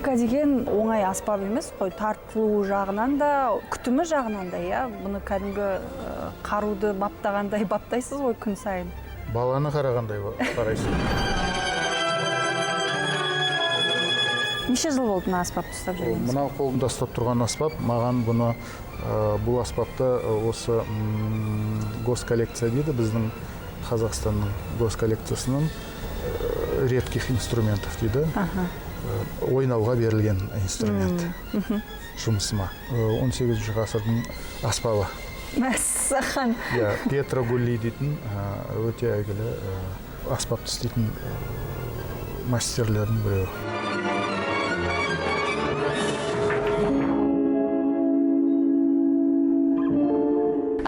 Скрипка деген оңай аспап емес қой, тартылуы жағынан да, күтімі жағынан да, иә. Бұны кәдімгі қаруды баптағандай баптайсыз ғой күн сайын. Баланы қарағандай қарайсың. Неше жыл болды мына аспапты ұстап жүргеніңізге? Мынау қолымда ұстап тұрған аспап, маған бұны, бұл аспапты осы госколлекция дейді, біздің Қазақстанның госколлекциясының редких инструментов дейді. Ойнауға берілген инструмент. Жұмысыма. 18 ғасырдың аспабы. Мәссаған. Иә, Пьетро Гулли дейтін өте әйгілі аспапты істейтін мастерлердің біреуі.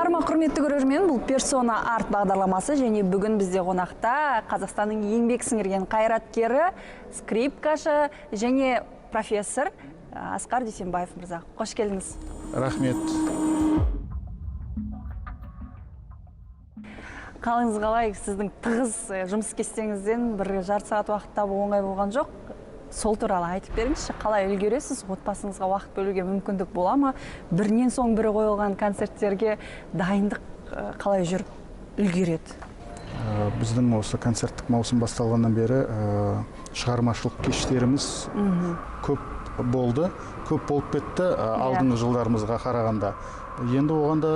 Арма, құрметті көрермен, бұл Персона Арт бағдарламасы және бүгін бізде қонақта Қазақстанның еңбек сіңірген қайраткері, скрипкашы және профессор Асқар Дүйсенбаев мырза. Қош келдіңіз. Рахмет. Қалыңыз қалай? Сіздің тығыз жұмыс кестеңізден бір жарты сағат уақыт табу оңай болған жоқ. Сол туралы айтып беріңізші, қалай үлгересіз, отбасыңызға уақыт бөлуге мүмкіндік бола ма? Бірінен соң бірі қойылған концерттерге дайындық қалай жүріп үлгереді? Біздің осы концерттік маусым басталғаннан бері шығармашылық кештеріміз көп болды, көп болып кетті алдыңғы жылдарымызға қарағанда. Енді оған да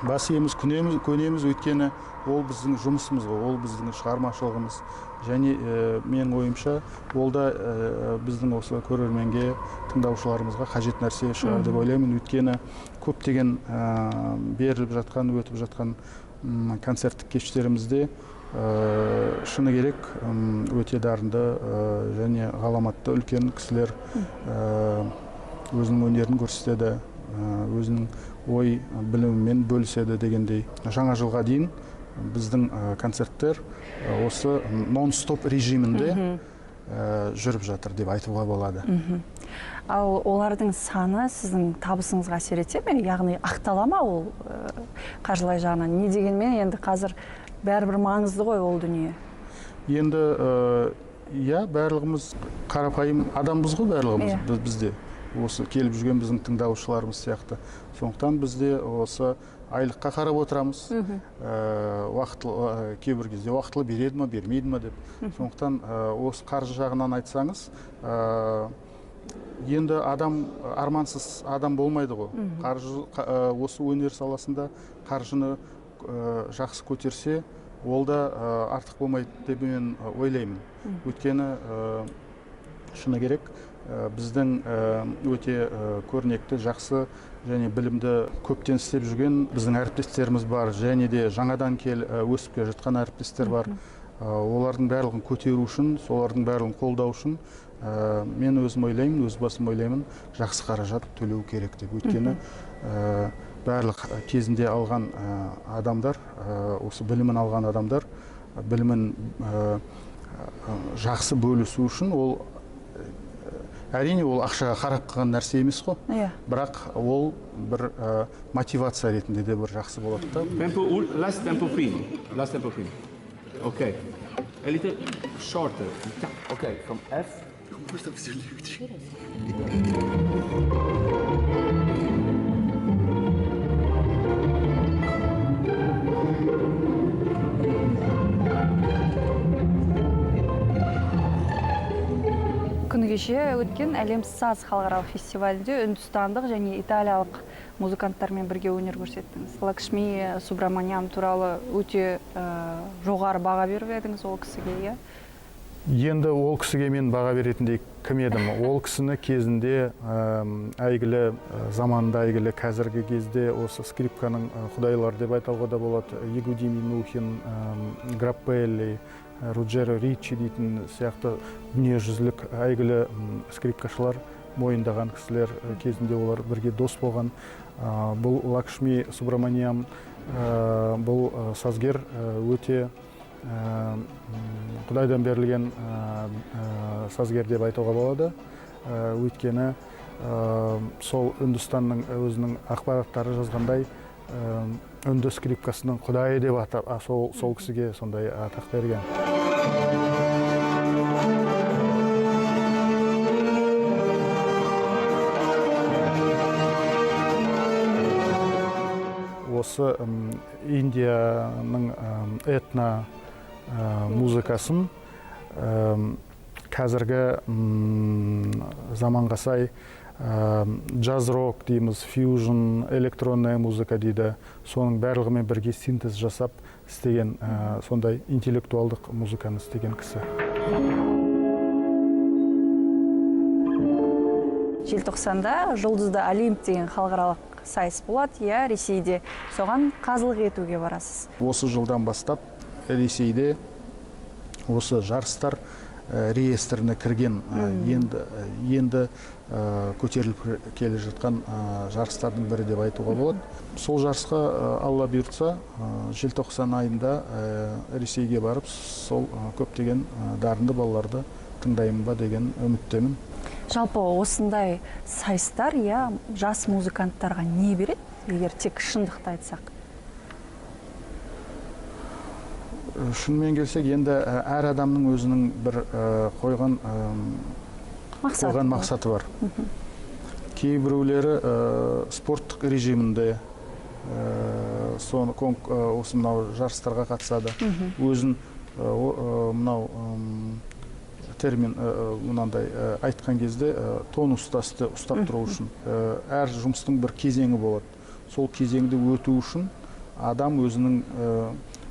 бас иеміз, көнеміз, өйткені ол біздің жұмысымыз ғой, ол біздің шығармашылығымыз. Және менің ойымша, ол да біздің осы көрерменге, тыңдаушыларымызға қажет нәрсе шығар деп ойлаймын. Өйткені көптеген беріліп жатқан, өтіп жатқан концерттік кештерімізде шыны керек, өте дарынды және ғаламатты үлкен кісілер өзінің өнерін көрсетеді, өзінің ой білімімен бөліседі дегендей. Жаңа жылға дейін біздің концерттер осы нон-стоп режимінде жүріп жатыр деп айтуға болады. Ал олардың саны сіздің табысыңызға әсер ете ме? Яғни ақтала ма ол қаржылай жағынан? Не дегенмен енді қазір бәрібір маңызды ғой ол дүние. Енді иә, барлығымыз қарапайым адамбыз ғой, барлығымыз бізде. Осы келіп жүрген біздің тыңдаушыларымыз сияқты. Сондықтан бізде осы айлыққа қарап отырамыз. Уақытылы, кейбір кезде уақытылы береді ма, бермейді ма деп. Сондықтан осы қаржы жағынан айтсаңыз, енді адам армансыз адам болмайды ғой. Қаржы, осы өнер саласында қаржыны жақсы көтерсе, ол да артық болмайды деп мен ойлаймын. Өйткені шыны керек, біздің өте көрнекті, жақсы және білімді көптен істеп жүрген біздің әріптестеріміз бар, және де жаңадан өсіп келе жатқан әріптестер бар. Олардың барлығын көтеру үшін, солардың барлығын қолдау үшін мен өзім ойлаймын, өз басым ойлаймын, жақсы қаражат төлеу керек деп. Өйткені барлық кезінде алған адамдар, осы білімін алған адамдар, білімін жақсы бөлісу үшін ол әрине ол ақшаға қарап қалған нәрсе емес қой. Бірақ ол бір мотивация ретінде де бір жақсы болады да. Tempo last tempo prima. Last tempo prima. Okay. A little shorter. Okay, from F. Күні кеше өткен Әлем саз халықаралық фестивалінде үндістандық және италиялық музыканттармен бірге өнер көрсеттіңіз. Лакшми Субраманиам туралы өте жоғары баға беріп едіңіз ол кісіге, иә? Енді ол кісіге мен баға беретіндей кім едім? Ол кісіні кезінде әйгілі, заманында әйгілі, қазіргі кезде осы скрипканың құдайлары деп айтуға да болады. Егуди Минухин, Граппелли, Руджеро Ричи дейтін сияқты дүниежүзілік әйгілі скрипкашылар мойындаған кісілер, кезінде олар бірге дос болған. Бұл Лакшми Субраманиам, бұл сазгер өте Құдайдан берілген сазгер деп айтуға болады. Өйткені сол Үндістанның өзінің ақпараттары жазғандай, үнді скрипкасының құдайы деп атап, сол кісіге сондай атақ берген. Осы Индияның этно музыкасын қазіргі заманға сай джаз-рок дейміз, фьюжн, электронная музыка дейді. Соның барлығымен бірге синтез жасап істеген, сондай интеллектуалдық музыканы істеген кісі. Желтоқсанда Жұлдызды Олимп деген халықаралық сайыс болады, иә, Ресейде. Соған қазылық етуге барасыз. Осы жылдан бастап Ресейде осы жарыстар реестріне кірген, енді көтеріліп келе жатқан жарыстардың бірі деп айтуға болады. Сол жарысқа, Алла бұйыртса, желтоқсан айында Ресейге барып, сол көптеген дарынды балаларды тыңдаймын ба деген үміттемін. Жалпы осындай сайыстар, иә, жас музыканттарға не береді, егер тек шындықты айтсақ? Шынымен келсек, енді әр адамның өзінің бір қойған мақсаты бар. Кейбіреулері спорттық режимінде осы мынау жарыстарға қатысады. Өзін мынау термин мынандай айтқан кезде тонуста ұстап тұру үшін әр жұмыстың бір кезеңі болады. Сол кезеңді өту үшін адам өзінің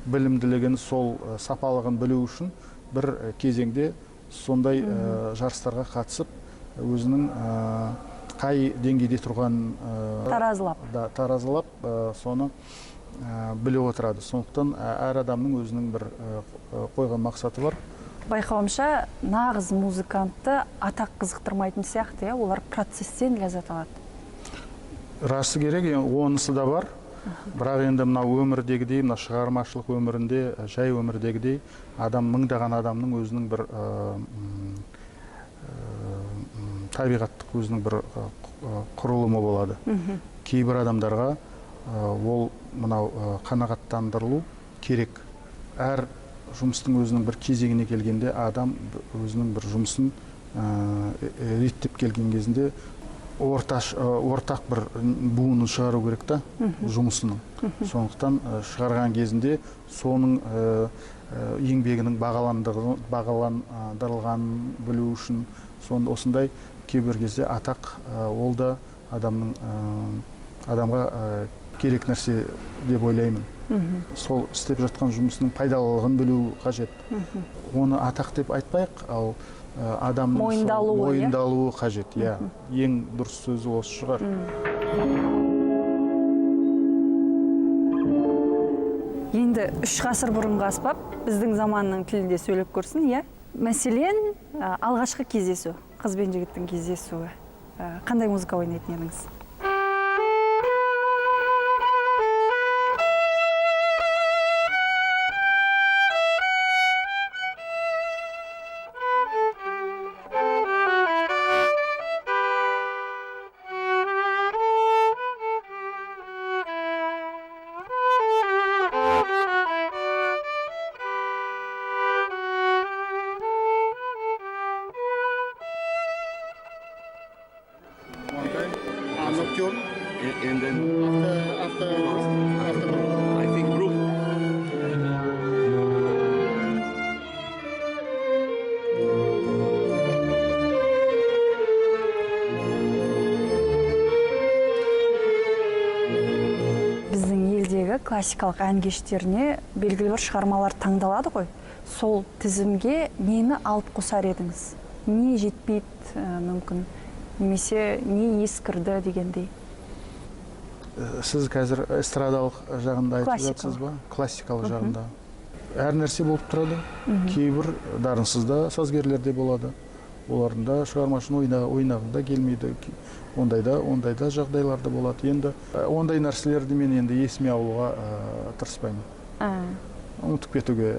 білімділігін, сол сапалығын білу үшін бір кезеңде сондай жарыстарға қатысып, өзінің қай деңгейде тұрғанын таразылап, соны біліп отырады. Сондықтан әр адамның өзінің бір қойған мақсаты бар. Байқауымша, нағыз музыкантты атақ қызықтырмайтын сияқты, олар процесстен ләззат алады. Расы керек, онысы да бар. Бірақ енді мына өмірдегідей, мына шығармашылық өмірінде, жай өмірдегідей адам, мыңдаған адамның өзінің бір табиғаттық өзінің бір құрылымы болады. Кейбір адамдарға ол мынау қанағаттандырылу керек. Әр жұмыстың өзінің бір кезеңіне келгенде адам өзінің бір жұмысын реттеп келген кезінде ортақ бір буынын шығару керек та жұмысының. Сондықтан шығарған кезінде соның еңбегінің бағаландырылғанын білу үшін осындай кейбір кезде атақ ол да адамға керек нәрсе деп ойлаймын. Сол істеп жатқан жұмысының пайдалылығын білу қажет. Оны атақ деп айтпайық, ал адамның мойындалуы қажет. Ең дұрыс сөзі осы шығар. Енді 3 ғасыр бұрынғы аспап біздің заманның тілінде сөйлеп көрсін, иә? Мәселен, алғашқы кездесу, қыз бен жігіттің кездесуі. Қандай музыка ойнайтын едіңіз? And then after I think group. Біздің елдегі классикалық ән кештеріне белгілі бір шығармалар таңдалады ғой. Сол тізімге нені алып қосар едіңіз? Не жетпейді мүмкін? Немесе не ескірді дегендей? Сіз қазір эстрадалық жағында айтып жатсыз ба? Классикалық жағында. Әр нәрсе болып тұрады. Кейбір дарынсыз да сазгерлер де болады. Олардың да шығармашын ойнағында келмейді. Ондай да жағдайлар да болады. Енді ондай нәрселерді мен енді есіме алуға тырыспаймын. Ұмытып кетуге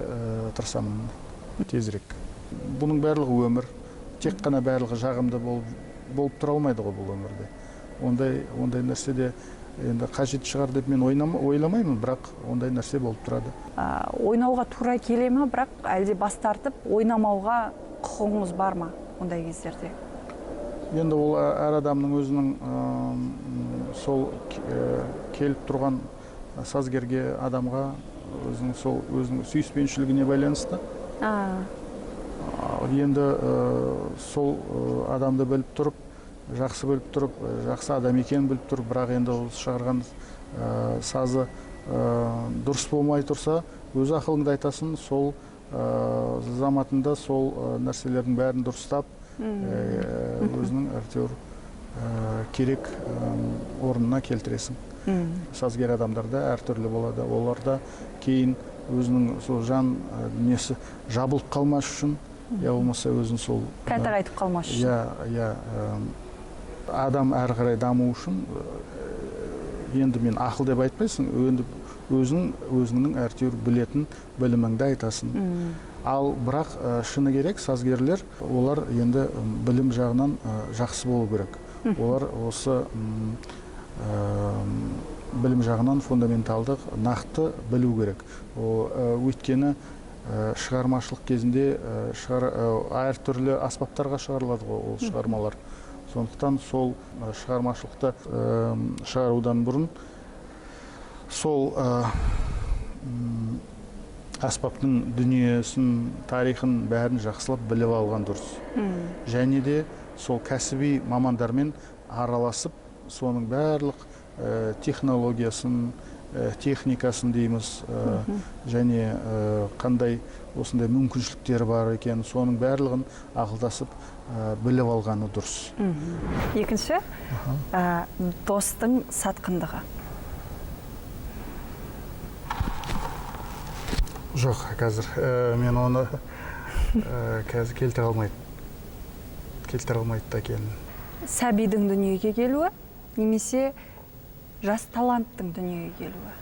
тырысамын тезірек. Бұның барлығы өмір. Тек қана барлығы жағымды болып тұра алмайды ғой бұл өмірде. Ондай нәрсе де енді қажет шығар деп мен ойламаймын, бірақ ондай нәрсе болып тұрады. Ойнауға тура келе ме, бірақ әлде бас тартып ойнамауға құқығыңыз бар ма ондай кездерде? Енді ол әр адамның өзінің сол келіп тұрған Сазгерге, адамға өзінің сол өзінің сүйіспеншілігіне байланысты. Енді сол адамды біліп тұрып, жақсы біліп тұрып, жақсы адам екенін біліп тұрып, бірақ енді ол шығарған сазы дұрыс болмай тұрса, өз ақылыңды айтасың, сол заматында сол нәрселердің бәрін дұрыстап, өзінің әйтеуір керек орнына келтіресің. Сазгер адамдарда әртүрлі болады. Оларда кейін өзінің сол жан дүниесі жабылып қалмас үшін, я болмаса өзін сол қайта қайтып қалмас үшін. Иә, адам әрі қарай даму үшін, енді мен ақыл деп айтпайсың, енді өзіңнің әйтеуір білетін біліміңді айтасың. Ал бірақ шыны керек, сазгерлер, олар енді білім жағынан жақсы болу керек. Олар осы білім жағынан фундаменталдық нақты білу керек. Өйткені шығармашылық кезінде әртүрлі аспаптарға шығарылады ғой ол шығармалар. Сондықтан сол шығармашылықты шығарудан бұрын сол аспаптың дүниесін, тарихын бәрін жақсылап біліп алған дұрыс. Және де сол кәсіби мамандармен араласып, соның барлық технологиясын, техникасын дейміз, және қандай осындай мүмкіншіліктері бар екен, соның барлығын ақылдасып біліп алғаны дұрыс. Екінші, достың сатқындығы. Жоқ, қазір мен оны қазір келтіре алмайды да екенмін. Сәбидің дүниеге келуі немесе жас таланттың дүниеге келуі?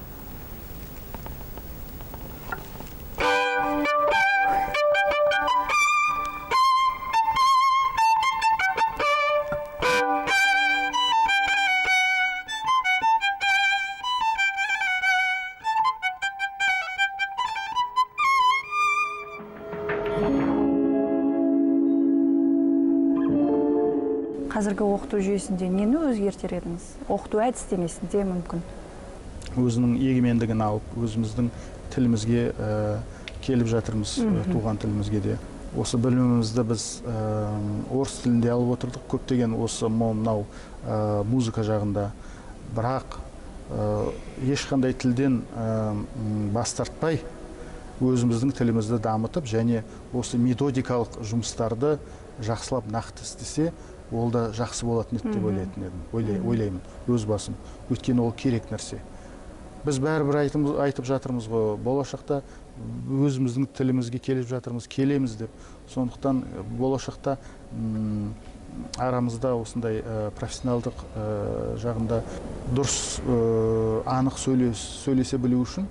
Қазіргі оқыту жүйесінде нені өзгертер едіңіз? Оқыту әдістемесінде мүмкін. Өзінің егемендігін алып, өзіміздің тілімізге келіп жатырмыз, туған тілімізге де. Осы білімімізді біз орыс тілінде алып отырдық, көптеген осы мынау музыка жағында. Бірақ ешқандай тілден бас тартпай, өзіміздің тілімізді дамытып, және осы методикалық жұмыстарды жақсылап нақты істесе, ол да жақсы болатын еді деп ойлайтын едім, ойлаймын өз басым. Өйткені ол керек нәрсе. Біз бәрібір айтып жатырмыз ғой, болашақта өзіміздің тілімізге келіп жатырмыз, келеміз деп. Сондықтан болашақта арамызда осындай профессионалдық жағында дұрыс, анық сөйлесе білу үшін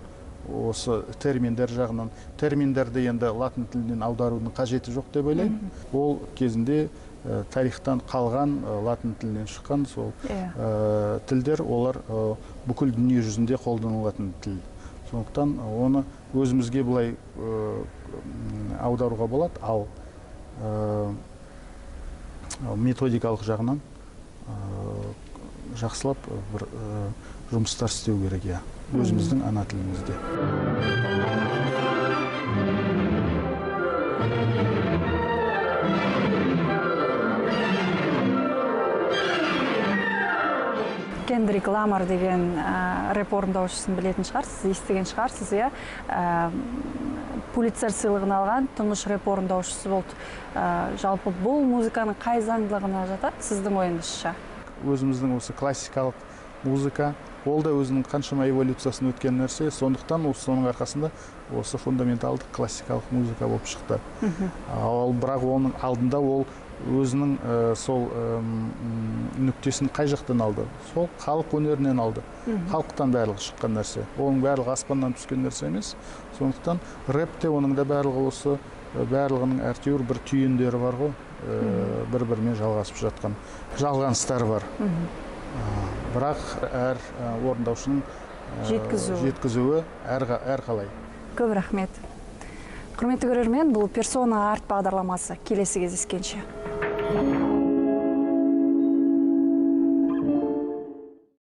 осы терминдер жағынан, терминдерді енді латын тілінен аударудың қажеті жоқ деп ойлаймын. Ол кезінде тарихтан қалған, латын тілінен шыққан сол тілдер, олар бүкіл дүние жүзінде қолданылатын тіл. Сондықтан оны өзімізге былай аударуға болады, ал методикалық жағынан жақсылап бір жұмыстар істеу керек, иә, өзіміздің ана тілімізде. Кендрик Ламар деген рэп орындаушысын білетін шығарсыз, естіген шығарсыз, иә? Пулитцер сыйлығын алған тұңғыш рэп орындаушысы болды. Жалпы бұл музыканың қай заңдылығына жатады сіздің ойыңызша? Өзіміздің осы классикалық музыка, ол да өзінің қаншама эволюциясын өткен нәрсе, сондықтан осы соның арқасында осы фундаменталдық классикалық музыка болып шықты. Ал бірақ оның алдында ол өзінің сол нүктесін қай жақтан алды? Сол халық өнерінен алды. Халықтан барлығы шыққан нәрсе. Оның барлығы аспаннан түскен нәрсе емес. Сондықтан рэпте оның да барлығы осы барлығының әйтеуір бір түйіндері бар ғой, бір-бірімен жалғасып жатқан жалғаныстары бар. Бірақ әр орындаушының жеткізуі әрқалай. Көп рахмет. Құрметті көрермен, бұл Персона Арт бағдарламасы. Келесі кездескенше.